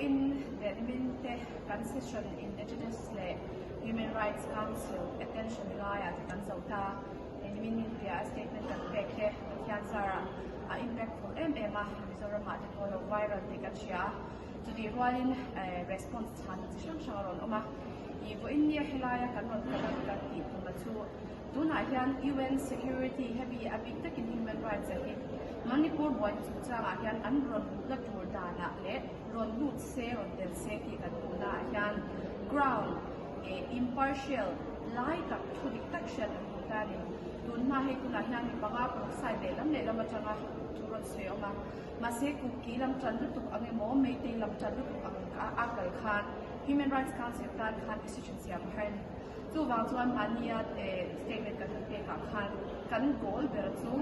Vawiin leh nimin te kan session Indigenous leh Human Rights Council attention laiah te kan zo ta. Nimin tia statement kan pek te Pathian zarah a impactful em em a, Mizoramah te pawh lo viral tih kan hria a. Chutih rualin response chhanna chi hrang hrang a rawn awm a. Vawiin nia helaia kan rawn kal a kan tih tuma chu Tunah hian UN Security hemi a bik takin Human Rights ah hi Manipur buaina chungchangah hian an rawn luhna tur danah leh rawn lut se, rawn tel se tih kan hmuhnaah hian ground impartial lai tak thu dik tak hriat an duh ta a ni. Tun hma hei tunah hian mi panga paruk side lehlam lehlam atanga thu rawn sawi a awm a, mahse Kuki lam tan lutuk ang emaw Meitei lam tan lutuk ang a kal khan Human Rights Council tan khan decision siam a har a ni. Chuvang chuan mahnia statement kan han pek ah khan kan goal ber chu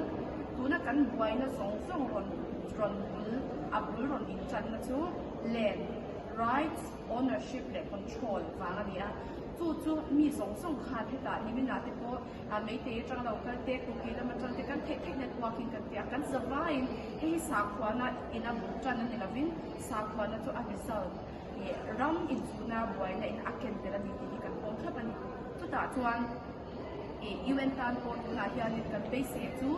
tuna kan buaina zawng zawng rawn rawn bul a bul rawn intanna chu land rights, ownership leh control vang a ni a. Chu chu mi zawng zawng khan hetah niminah te pawh Meitei atang lo kal te, Kuki lam atang te kan theih theih networking kan ti a, kan zavaiin hei hi sakhuana ina bul tan a ni lovin sakhuana chu a result. Ih ram inchhuna buaina in a ken tel a ni tih hi kan pawm thlap a ni. Chutah chuan ih UN tan pawh tunah hianin kan beisei chu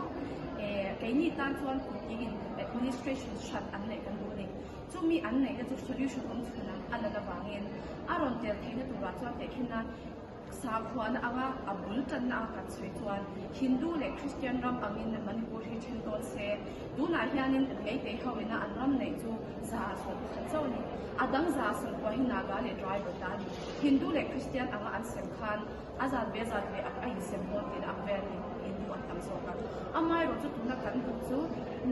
eh keini tan chuan kutting in administration hran an neih kan duh a ni. Chumi an neihna chu solution awm chhun a lan avangin a rawn tel theihna turah chuan tehkhin a Sakhuana anga a bul tanna a kan sawi chuan Hindu leh Christian ram angin Manipur hi then dawn se, tunah hianin Meitei ho ina an ram neih chu 111 chauh a ni. A dang 110 hi Naga leh tribal ta a ni. Hindu leh Christian anga an sem khan a zat ve zat ve a insem dawn tihna ang vel hi Hindu an tam zawk a. Amaherawh chu tuna kan duh chu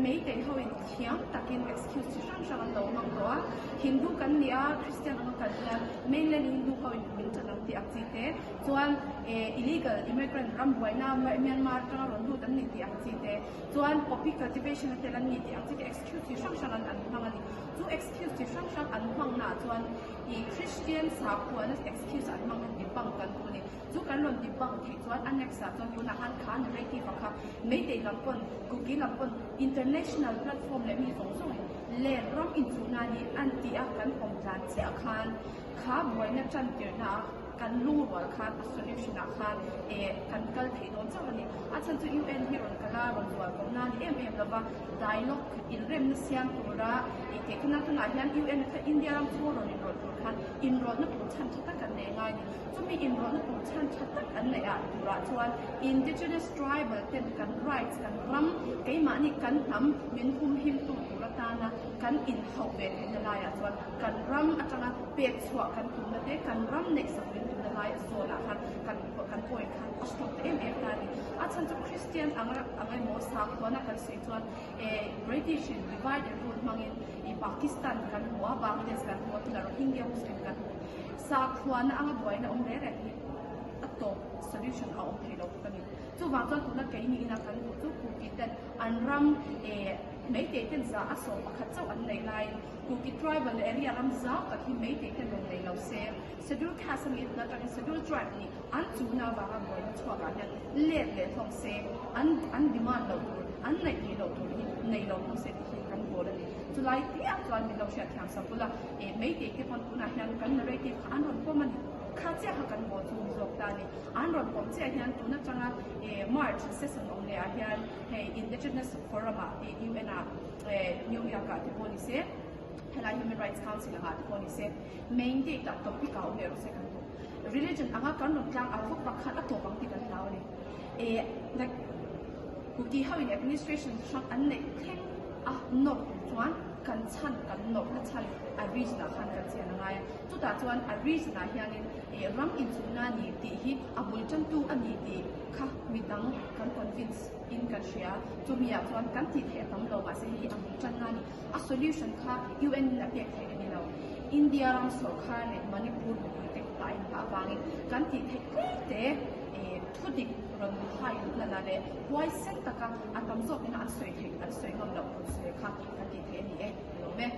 Meitei ho in thiam takin excuse chi hrang hrang an lo hmang tawh a, Hindu kan ni a, Christian anga kal hian mainland Hindu ho in min ṭan ang tih ang chi te, chuan illegal immigrant ram buaina Myanmar atanga rawn lut an ni tih ang chi te, chuan poppy cultivation a tel an ni tih ang chi te excuse chi hrang hrang an hmang a ni. Chu excuse chi hrang hrang an hmang naah chuan ih Christian sakhuana excuse an hmang kha debunk kan duh a ni. Chu kan rawn debunk theih chuan a next ah chuan tunah khan kha narrative ah kha Meitei lam pawn Kuki lam pawn international platform leh mi zawng zawng in land ram inchuhna a ni an tih a kan pawm tlan chiah khan kha buaina tan tirhna a kan lungrual khan a solution ah khan eh kan kal theih dawn chauh a ni. A chhan chu UN hi rawn kal a rawn zual ko na a ni em em lova dialogue inremna siam tura ih teh khana tunah hian UN kha India ram chhung rawn inrawlh tur khan inrawlhna tur chhan tha tak an nei ngai a ni. Chumi inrawlhna tur chhan tha tak an neih ah turah chuan indigenous tribal ten kan rights kan ram keimahni kan hnam min humhim tu tur atana kan inhauh ve theihna laiah chuan kan ram atanga pek chhuah kan tumna te kan ram neihsak min tumna lai zawnah khan kan kan point khan a strong ta em em ta a ni. A chhan chu Christian ang ang emaw sakhuana kan sawi chuan eh British in divide and rule hmangin ih Pakistan kan hmu a Bangladesh kan hmu a tunah Rohingya Muslim kan hmu. Sakhuana anga buaina awm reng reng hi a tawp solution a awm thei lo bawk a ni. Chuvang chuan tuna keini ina kan duh chu Kuki ten an ram eh Meitei ten za a 11 chauh an neih laiin Kuki tribal area ram zau tak hi Meitei ten rawn nei lo se, Schedule Caste a nih tuna atangin Schedule Tribe nih an chuna avanga buaina chhuakah hian let leh hlawm se, an an demand loh tur, an neih theih loh tur hi nei lo hlawm se tih hi kan goal a ni. Chulai piah chuan min lo hriatthiam sak ula, eh Meitei te pawn tunah hian kan narrative kha an rawn pawm a ni. Kha chiah kha kan goal chu ni zawk ta a ni. An rawn pawm chiah hian tun atanga eh March session awm leh ah hian hei Indigenous Forum ah eh UN ah eh New York ah te pawh ni se, helai Human Rights Council angah te pawh ni se, main date ah topic ah awm leh rawh se kan duh. Religion anga kan rawn tlang au vak vak khan a tawp ang tih kan hlau a ni. Eh like Kuki ho in administration hrang an neih thleng a nawrh tur chuan kan chhan kan nawrhna chhan a region ah khan kan chian a ngai a. Chutah chuan a region ah hianin eh ram inchhungna a ni tih hi a bul tantu a ni tih kha midang kan convince in kan hria. Chumi ah chuan kan tih theih a tam lo mahse hei hi a bul tanna a ni. A solution kha UN in a pek theih a ni lo. India ram sawrkhar leh Manipur mipui te kutah a inhah avangin kan tih theih tlem te thu dik rawn hai luhna na leh huaisen taka a tam zawk ina an sawi theih an sawi ngam loh rawn sawi kha kan tih theih a ni e. Ka lawm e.